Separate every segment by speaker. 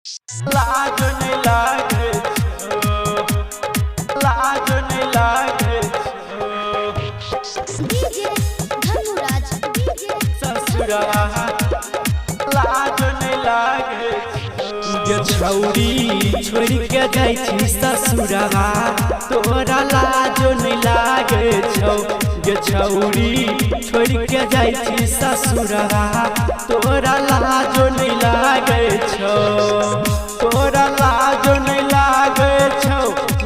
Speaker 1: लाज नै लागै छौ, लाज नै लागै छौ।
Speaker 2: डीजे धनुराज, डीजे
Speaker 1: ससुरवा लाज नै लागै छौ। गे छौरी छोड़ के जाइ छी ससुरवा, तोरा लाज नै लागै छौ। गे छौरी छोड़ के जाइ छी ससुरवा, तोरा लाज नै लागै छौ। तोरा लाज नै लागै छौ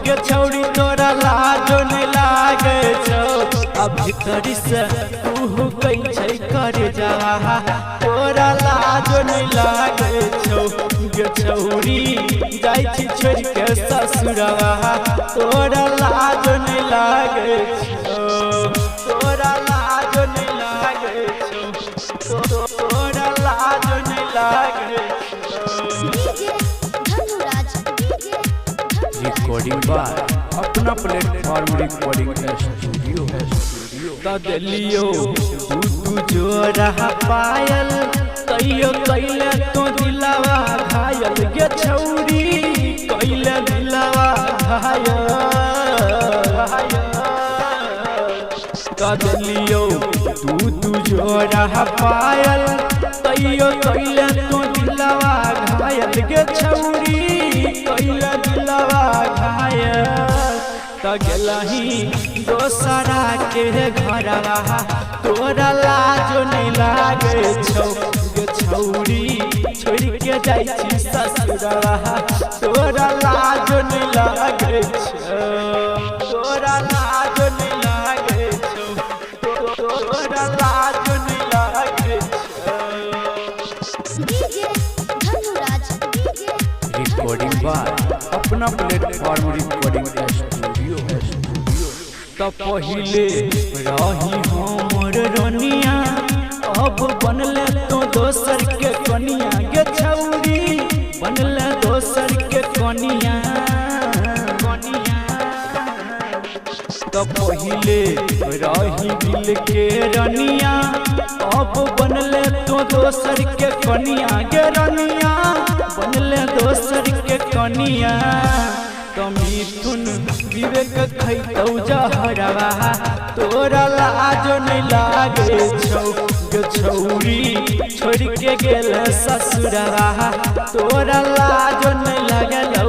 Speaker 1: गे छौरी, तोरा लाज नै लागै छौ। आ भीतरी से तू कै छै कर जा, तोरा लाज नै लागै छौ। गे छौरी जाइ छी छोड़ के ससुरवा, तोरा लाज नै लागै छौ। तोरा लाज नै लागै छौ, तोरा लाज नै लागै छौ।
Speaker 2: DJ Dhanuraj, DJ Dhanuraj.
Speaker 3: Recording by अपना प्लेटफॉर्म रिकॉर्डिंग स्टूडियो।
Speaker 1: त देलियो दू दू जोड़ा पायल, तैयो कैले तो दिलावा घायल। गे छौरी कैले दिलावा घायल। त देलियो दू दू जोड़ा पायल, तैयो कैले तो दिलावा घायल। गे छौरी कैले दिलावा घायल। त गेलही दोसरा के घरवा, तोरा लाज नै लागै छौ। गे छौरी छोड़ के जाइ छी ससुरवा, तोरा लाज नै लागै छौ। तोरा लाज नै लागै छौ, तोरा लाज नै लागै छौ।
Speaker 2: DJ Dhanuraj, DJ
Speaker 3: recording by अपना प्लेटफॉर्म रिकॉर्डिंग स्टूडियो।
Speaker 1: त पहिले रही हमर रनिया, अब बनले तो दोसर के कनिया। गे छौरी बनले दोसर के कनिया। त पहिले रही दिल के रनिया, अब बनले तो दोसर के कनिया। गे रनिया बनले दोसर के कनिया। त मिथुन विवेक खैतौ जहरवा, तोरा लाज नै लागै छौ। गे छौरी छोड़ के गेल ससुरवा, तोरा लाज नै लागल।